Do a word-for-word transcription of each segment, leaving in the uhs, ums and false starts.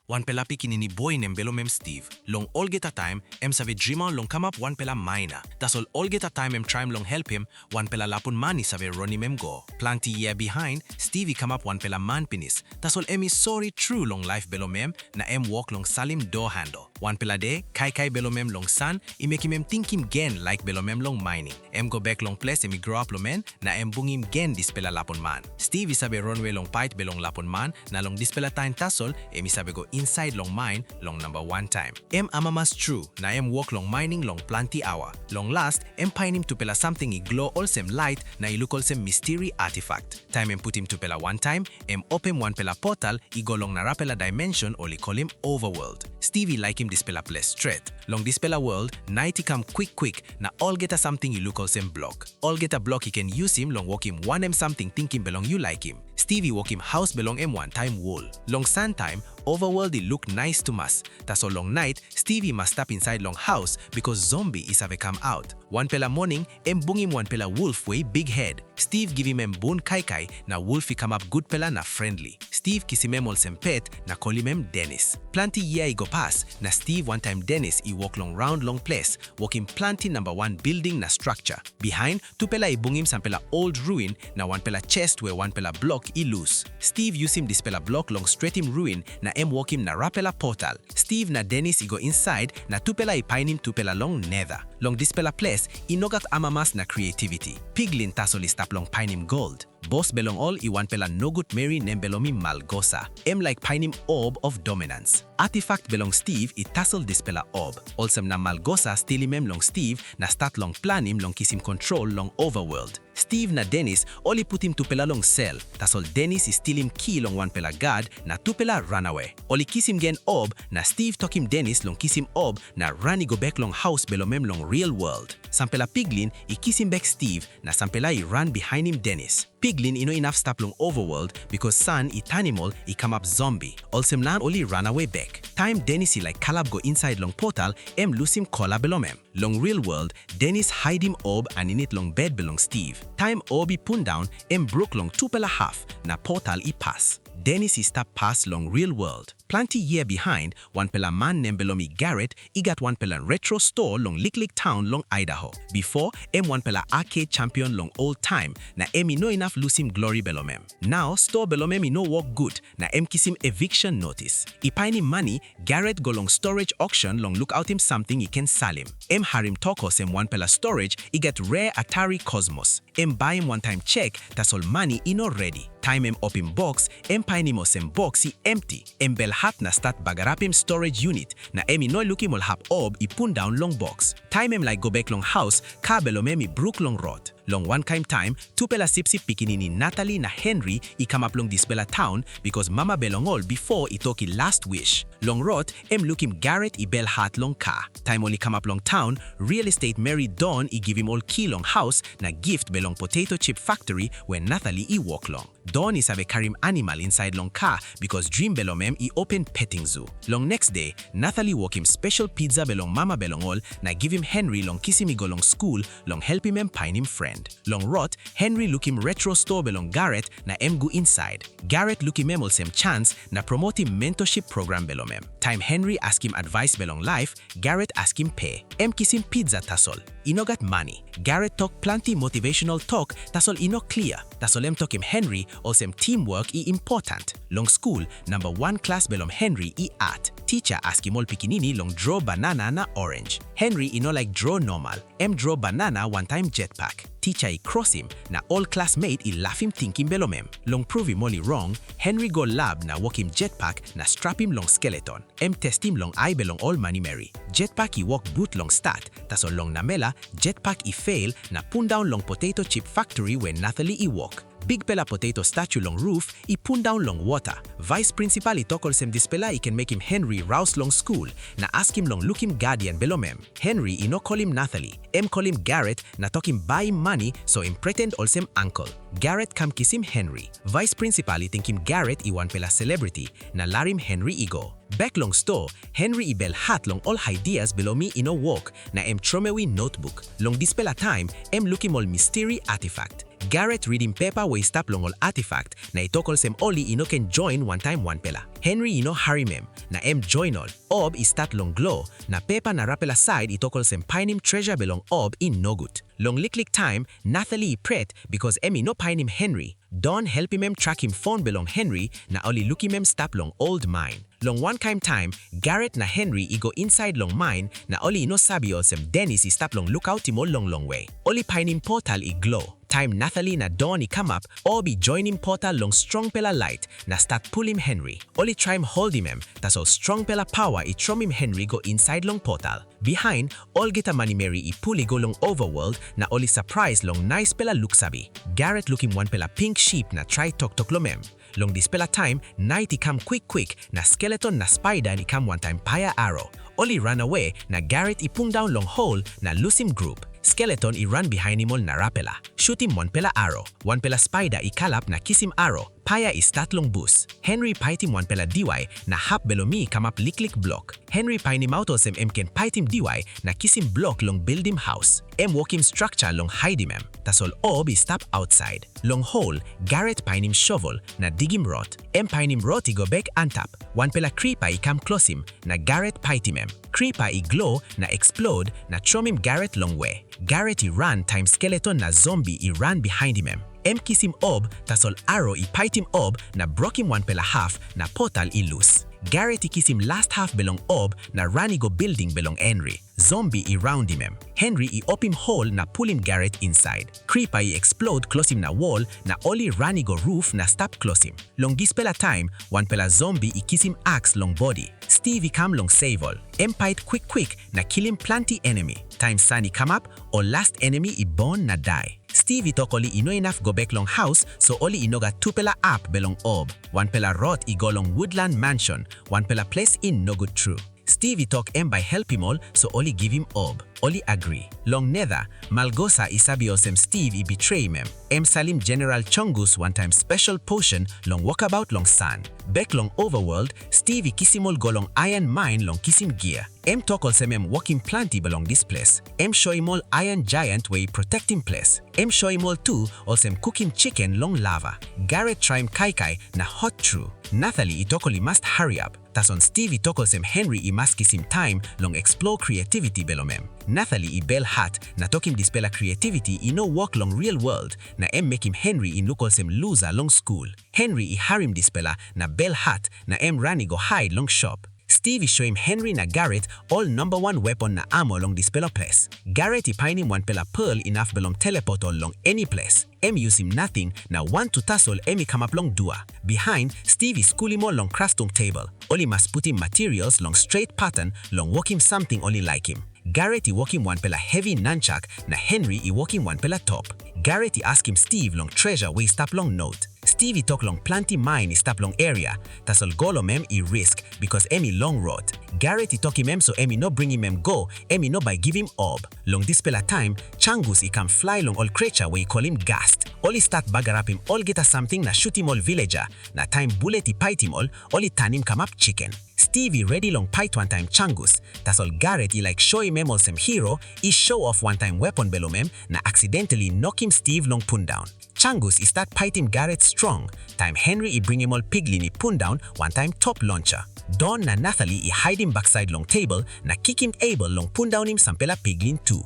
Wanpela pikinini boi nem bilong em Steve, long olgeta taim em save drimaun long kamap wanpela maina. Tasol olgeta taim em traim long helpim, wanpela lapun man i save ronim em go. Planti yia bihain, Steve i kamap wanpela man pinis, tasol em i sori tru long laip bilong em, na em wok long salim dua handel. Wanpela de, kaikai bilong em long san i mekim em tingim gen laik bilong em long mining. Em go bek long ples em i groap long en, na em bungim gen dispela lapun man. Steve i save ranawe long pait bilong lapun man, na long dispela taim tasol em i save go insait long main long namba wan taim. Em amamas tru, na em wok long mining long planti aua. Long las, em painim tupela samting i glo olsem lait na i luk olsem misteri artifakt. Taim em putim tupela wantaim, em opim wanpela portal i go long narapela dimension ol i kolim Overworld. Steve i laikim dispela ples stret. Long dispela world, nait i kam kwikkwik, na olgeta samting i luk olsem blok. Olgeta blok i ken yusim long wokim wanem samting tingim bilong yu laikim. Steve i wokim haus bilong em wantaim wol. Long santaim, Overworld i luk nais tumas. Tasol long nait, Steve i mas stap insait long haus, bikos zombi i save kam aut. Wanpela moning, em bungim wanpela wulf we i bikhet. Steve givim em bun kaikai, na wulf i kamap gutpela na frendli. Steve kisim em olsem pet na kolim em Dennis. Planti yia i go pas, na Steve wantaim Dennis i wok long raun long ples, wokim planti namba wan bilding na straksa. Bihain, tupela i bungim sampela old ruin na wanpela chest we wanpela blok i lus. Steve yusim dispela blok long stretim ruin na em wokim narapela portal. Steve na Dennis i go insait, na tupela i painim tupela long nether. Long dispela ples, i no gat amamas na creativity. Piglin tasol i stap long painim gold. Bos bilong ol i wanpela nogut meri nem bilong mi Malgosa. Em laik painim Orb of Dominance. Artifakt bilong Steve i tasol dispela orb. Olsem na Malgosa stilim em long Steve na stat long planim long kisim kontrol long Overworld. Steve na Dennis ol i putim tupela long sel, tasol Dennis i stilim ki long wanpela gad na tupela ranawe. Ol i kisim gen orb, na Steve tokim Dennis long kisim orb na ran i go bek long haus bilong em long real world. Sampela piglin i kisim bek Steve, na sampela i ran bihainim Dennis. Piglin i no inap stap long Overworld, bikos san i tanim ol i kamap zombi. Olsem na ol i ranawe bek. Taim Dennis i laik kalap go insait long portal, em lusim kola bilong em. Long real world, Dennis haidim orb aninit long bed bilong Steve. Taim orb i pundaun, em bruk long tupela haf, na portal i pas. Dennis i stap pas long real world. Planti yia bihain, wanpela man nem bilong mi Garrett i gat wanpela retro store long liklik taun long Idaho. Bipo, em wanpela arcade champion long ol taim, na em i no inap lusim glori bilong em. Nau, store bilong em i no wok gut, na em kisim eviction notis. I painim mani, Garrett go long storage auction long lukautim samting i ken salim. Em harim tok olsem wanpela storage i gat rare Atari Cosmos. Em baim wantaim chek, tasol mani i no redi. Taim em opim boks, em painim olsem boks i empti. Em belhat na stat bagarapim storage unit, na em i no lukim ol hap orb i pundaun long boks. Taim em laik go bek long haus, ka bilong em i bruk long rot. Long wankain taim, tupela sipsip pikinini Natalie na Henry i kamap long dispela taun, bikos mama bilong ol bipo i tok i last wish. Long rot, em lukim Garrett i belhat long ka. Taim ol i kamap long taun, real estate meri Don i givim ol ki long haus na gift bilong potato chip factory we Natalie i wok long. Don i save karim animal insait long ka, bikos drim bilong em i open petting zoo. Long next day, Natalie wokim special pizza bilong mama bilong ol na givim Henry long kisim i go long skul long helpim em painim friend. Long rot, Henry lukim retro store bilong Garrett na em go insait. Garrett lukim em olsem chans na promotim mentorship program bilong em. Taim Henry askim advice bilong life, Garrett askim pe. Em kisim pizza tasol. I no gat mani. Garrett tok planti motivational tok, tasol i no klia. Tasol em tokim Henry olsem teamwork i important. Long skul, namba wan klas bilong Henry i art. Ticha askim ol pikinini long draw banana na orange. Henry i no laik draw normal. Em draw banana wantaim jetpack. Ticha i krosim, na ol klasmet i lafim tingim bilong em. Long pruvim ol i rong, Henry go lab na wokim jetpack na strapim long skeleton. Em testim long ai bilong ol manimeri. Jetpack i wok gut long stat, tasol long namela, jetpack i fail na pundaun long potato chip factory we Natalie i wok. Bikpela potato statue long roof i pundaun long wota. Vice principal i tok olsem dispela i ken mekim Henry raus long skul, na askim long lukim guardian bilong em. Henry i no kolim Natalie, em kolim Garrett na tokim baim mani, so em pretend olsem uncle. Garrett kam kisim Henry. Vice principal i tingim Garrett i wanpela celebrity, na larim Henry i go. Bek long store, Henry i belhat long ol ideas bilong mi i no wok, na em tromewe notebook. Long dispela taim, em lukim ol misteri artifact. Garrett ridim pepa we i stap long ol artifact, na i tok olsem oli i no ken join wantaim wanpela. Henry i no harim em, na em join ol. Orb i stat long glo, na pepa narapela sait i tok olsem painim treasure bilong orb i nogut. Long liklik taim, Nathalie i pret, bikos em i no painim Henry. Don helpim em trakim phone bilong Henry, na ol i lukim em stap long old mine. Long wankain taim, Garrett na Henry i go inside long mine, na ol i no save olsem Dennis i stap long lukautim ol long longwe. Ol i painim portal i glo. Taim Nathalie na Don i kamap, orb i joinim portal long strongpela lait, na stat pulim Henry. Ol i traim holdim em, tasol strongpela pawa i tromim Henry go inside long portal. Bihain, olgeta manimeri i pul i go long overworld, na ol i surprise long naispela luksave. Garrett lukim wanpela pink ship na trai toktok long em. Long dispela taim, nait i kam kwikkwik, na skeleton na spider i kam wantaim paia arrow. Ol i ranawe, na Garrett i pundaun long hol na lusim grup. Skeleton i ran bihainim ol narapela, shutim wanpela arrow. Wanpela spider i kalap na kisim arrow, paia i stat long bus. Henry paitim wanpela diwai, na hap bilong mi i kamap liklik blok. Henry painimaut olsem em ken paitim diwai na kisim blok long bildim haus. Em wokim structure long haidim em, tasol orb i stap ausait. Long hol, Garrett painim shovel na digim rot. Em painim rot i go bek antap. Wanpela creeper i kam klosim, na Garrett paitim em. Creeper i glo na explode na tromim Garrett longwe. Garrett i ran taim skeleton na zombie i ran bihainim em. Em kisim orb, tasol arrow i paitim orb na brokim wanpela haf na portal i lus. Garrett i kisim last haf bilong orb na ran i go bilding bilong Henry. Zombie i raundim em. Henry i opim hol na pulim Garrett insait. Creeper i explode klosim na wol, na ol i ran i go ruf na stap klosim. Long dispela taim, wanpela zombie i kisim aks long bodi. Steve i kam long save ol. Em pait kwikkwik na kilim planti enemi. Taim san i kamap, ol last enemi i bon na dai. Steve i tok oli i no inap go bek long haus, so oli i no gat tupela hap bilong orb. Wanpela rot i go long Woodland Mansion, wanpela ples i nogut tru. Steve i tok em bai helpim ol, so oli givim orb. Oli agri. Long Nether, Malgosa i save olsem Steve i betreim em. Em salim General Chongus wantaim special potion long wokabaut long san. Bek long overworld, Steve i kisim ol go long iron mine long kisim gear. Em tok olsem em wokim planti bilong disples. Em soim ol iron giant we i protektim ples. Em soim ol tu olsem kukim chicken long lava. Garrett traim kaikai na hot tru. Nathalie i tok ol i mas hariap. Tasol Steve i tok olsem Henry i mas kisim taim long explore creativity bilong em. Nathalie i bel hat na tokim dispela creativity i no wok long real world, na em mekim Henry i luk olsem loser long skul. Henry i harim dispela na bel hat na em ran i go hide long shop. Steve i soim Henry na Garrett ol namba wan weapon na armor long dispela ples. Garrett i painim wanpela pearl inap bilong teleport ol long eni ples. Em yusim nating na wantu tasol em i kamap long dua. Bihain, Steve i skulim ol long crafting table. Ol i mas putim materials long stret pattern long wokim samting ol i laikim. Garrett i wokim wanpela hevi nunchuck na Henry i wokim wanpela top. Garrett i askim Steve long treasure we i stap long not. Steve i tok long planti mine i stap long area, tasol go long em i risk, bikos em i long rot. Garrett i tokim em so em i no bringim em go, em i no bai givim orb. Long dispela taim, Chungus i kam fly long ol creature we i kolim ghast. Ol i stat bagarapim olgeta samting na shutim ol villager, na taim bullet i paitim ol, ol i tanim kamap chicken. Steve i redi long pait wantaim Chungus, tasol Garrett i laik soim em olsem hero, i show off wantaim weapon bilong em na accidentally nokim Steve long pundaun. Chungus i stat paitim Garrett strong, taim Henry i bringim ol piglin i pundaun wantaim top launcher. Don na Nathalie i haidim baksait long table na kikim able long pundaunim sampela piglin tu.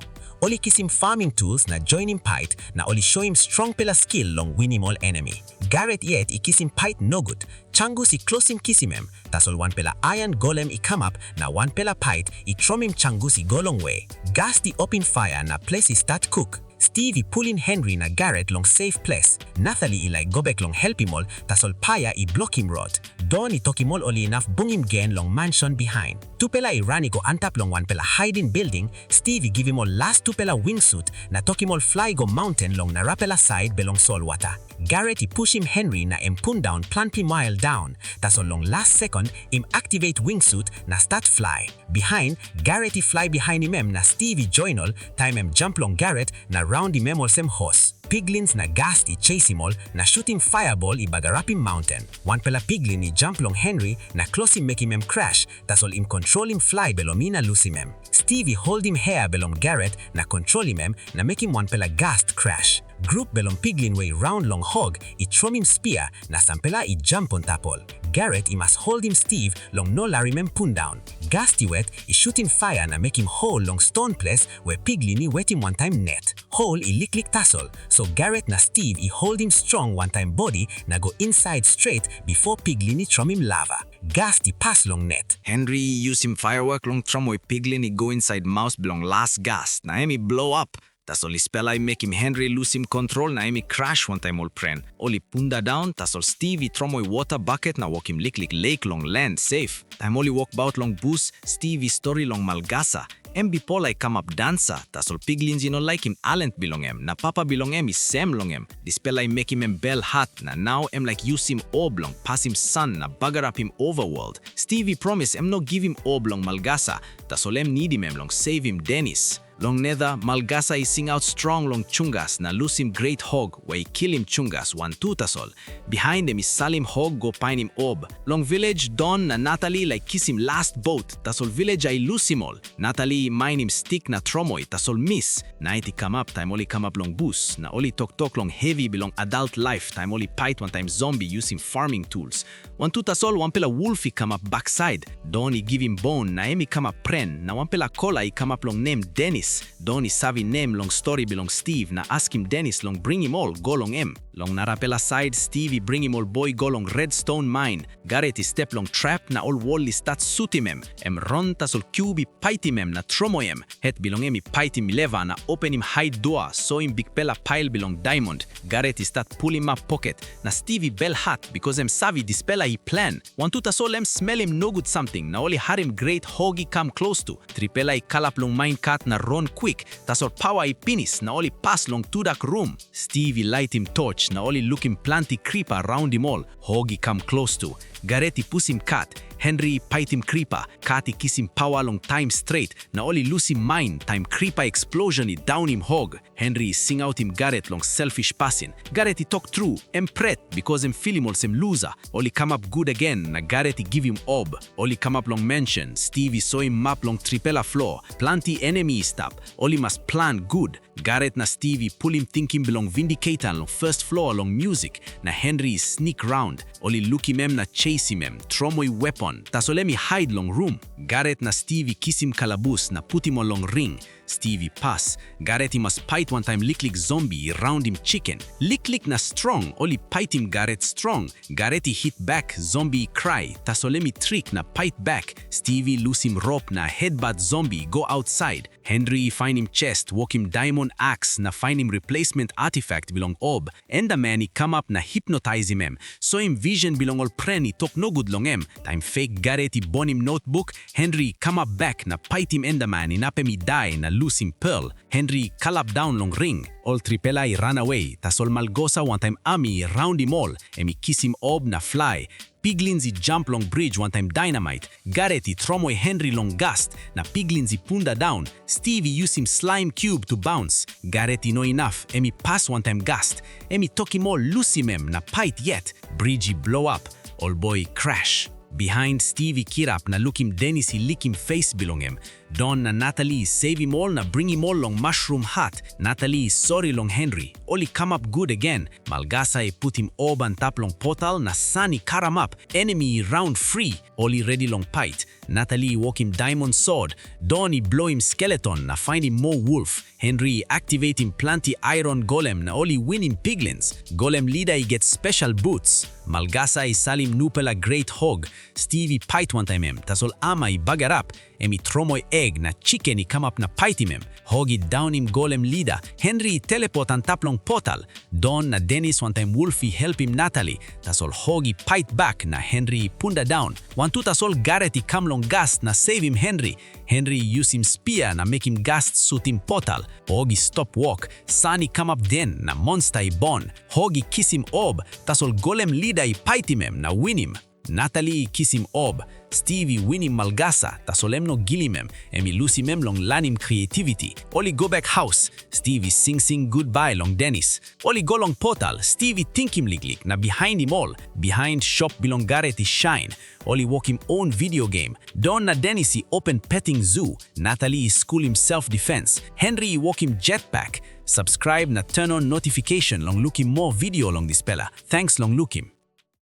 Ol i kisim farming tools na joinim pait, na ol i soim strongpela skill long winim ol enemi. Garrett yet i kisim pait nogut, Chungus i klosim kisim em, tasol wanpela aian golem i kamap na wanpela pait i tromim Chungus i go longwe. Ghast i opim paia na ples i stat kuk. Steve i pulim Henry na Garrett long safe ples. Nathalie i laik go bek long helpim ol, tasol paia i blokim rot. Don i tokim ol ol inap bungim gen long mansion bihain. Tupela i ran i go antap long wanpela hidden building, Steve i givim ol las tupela wingsuit na tokim ol fly go mountain long narapela sait bilong solwara. Garrett i pushim Henry na em pundaun planti mail daun, tasol long las sekon im activate wingsuit na stat fly. Bihain, Garrett i fly bihainim em na Steve i join ol, taim em jump long Garrett na raundim em olsem hos. Piglins na Ghast i chasem ol na shutim fireball i bagarapim mountain. Wanpela piglin i jump long Henry na klosim mekim em crash, tasol im kontrolim fly bilong mi na lusim em. Steve i holdim hair bilong Garrett na kontrolim em na mekim wanpela Ghast crash. Grup bilong piglin we i raun long Hog i tromim spear na sampela i jump antap ol. Garrett i mas holdim Steve long no larim em pundaun. Ghast i wet i shutim fire na mekim hole long stone ples we piglin i wetim wantaim net. Hole i liklik tasol, so Garrett na Steve i holdim strong wantaim bodi na go inside straight before piglin i tromim lava. Ghast i pas long net. Henry i yusim firework long tromoi piglin i go inside maus bilong las Ghast, na em i blow up. Tasol dispela i mekim Henry lusim kontrol na em i crash wantaim ol pren. Ol i pundaun, tasol Steve i tromoi wota baket na wokim liklik lek long land safe. Taim ol i wokbaut long bus, Steve i stori long Malgasa. Em bipola i kamap dansa, tasol piglins i no laikim talent bilong em, na papa bilong em i sem long em. Dispela i mekim em bel hat, na nau em laik yusim orb long pasim san na bagarapim overworld. Steve i promis em no givim orb long Malgasa, tasol em nidim em long sevim Dennis. Long Nether, Malgasa i singaut strong long Chungas na lusim Great Hog we i kilim Chungas wantu tasol. Bihain em i salim Hog go painim orb. Long village, Don na Natalie laik kisim last boat, tasol village i lusim ol. Natalie i mainim stik na tromoi, tasol mis. Nait i kamap taim ol i kamap long bus, na ol i toktok long hevi bilong adult life taim ol i pait wantaim zombi yusim farming tools. Wantu tasol wanpela wolf i kamap baksait. Don i givim bon na em i kamap pren, na wanpela kola i kamap long nem Dennis. Don i save nem long stori bilong Steve na askim Dennis long bringim ol go long em. Long narapela sait, Steve i bringim ol boi go long Redstone Mine. Garrett i step long trap na ol wol i stat sutim em. Em ron, tasol Cube i paitim em na tromoi em. Het bilong em i paitim leva na openim hait dua, soim bikpela pail bilong diamond. Garrett i stat pulimap poket, na Steve i belhat bikos em save dispela i plan. Wantu tasol em smelim nogut samting, na ol i harim Great Hog i kam klostu. Tripela i kalap long main kat na ron kwik, tasol pawa i pinis, na ol i pas long tudak rum. Steve i laitim toch, na ol i lukim planti kripa raundim ol. Hog i kam klostu. Garrett i pusim kat. Henry i paitim kripa. Kat i kisim pawa long taim stret, na ol i lusim main taim kripa eksplosion i daunim Hog. Henry i singautim Garrett long selfish pasin. Garrett i tok tru, em pret, bikos em filim olsem luza. Ol i kamap gut gen, na Garrett i givim orb. Ol i kamap long mansion, Steve i soim map long tripela floor, planti enemi i stap, ol i mas plan gut. Garrett na Steve i pulim tingting bilong Vindicator long first floor long music, na Henry i sneak round. Ol i lukim em na chasem em, tromoi weapon, tasol em i hide long room. Garrett na Steve i kisim kalabus na putim ol long ring. Steve i pas. Garrett i mas pait wantaim liklik zombi i raundim chicken. Liklik na strong, ol i paitim Garrett strong. Garrett i hit back, zombi i cry, tasol em i trick na pait back. Steve i lusim rope na headbutt zombi i go outside. Henry i fainim chest, wokim diamond axe na fainim replacement artifact bilong orb. Enderman i kamap na hipnotaisim em, soim vision bilong ol pren i tok nogut long em. Taim fake Garrett i bonim notebook, Henry i kamap back na paitim Enderman inap em i dai na lusim Pearl. Henry i kalap daun long ring. Ol tripela i ranawe, tasol Malgosa wantaim ami i raundim ol, em i kisim orb na fly. Piglins i jump long bridge wantaim dynamite. Garrett i tromoi Henry long Ghast, na piglins i pundaun. Steve i yusim slime cube to bounce. Garrett i no inap, em i pas wantaim Ghast. Em i tokim ol lusim em na pait yet. Bridge i blow up. Ol boi i crash. Behind, Steve i kirap na lukim Dennis i likim face bilong em. Don na Natalie i sevim ol na bringim ol long mushroom hut. Natalie i sori long Henry. Ol i kamap gut gen. Malgasa i putim orb antap long portal na san i karamap. Enemy i raun fri. Ol i redi long pait. Natalie i wokim diamond sword. Don i bloim skeleton na fainim moa wolf. Henry i aktivetim planti iron golem na ol i winim piglins. Golem lida i get special boots. Malgasa i salim nupela great hog. Steve i pait wantaim em, tasol ama i bagarap. Em i tromoi eg na chicken i kamap na paitim em. Hog i daunim golem lida. Henry i teleport antap long portal. Don na Dennis wantaim wolf i helpim Natalie. Tasol Hog i pait bak na Henry i pundaun. Wantu tasol Garrett i kam long Ghast na sevim Henry. Henry i yusim spia na mekim Ghast sutim portal. Hog i stop wok. San i kamap den na monsta i bon. Hog i kisim orb, tasol golem lida i paitim em na winim. Natalie i kisim orb. Steve i winim malgasa, tasol em no gilim em, em i lusim em long lanim creativity. Ol i go bek haus. Steve i sing sing goodbye long Dennis. Ol i go long portal. Steve i tingkim liklik, na bihainim ol, behind shop bilong Gareth i shine. Ol i wokim own video game. Don na Dennis i open petting zoo. Natalie i skulim self defense. Henry i wokim jetpack. Subscribe na turn on notification long lukim more video long dispela. Thanks long lukim.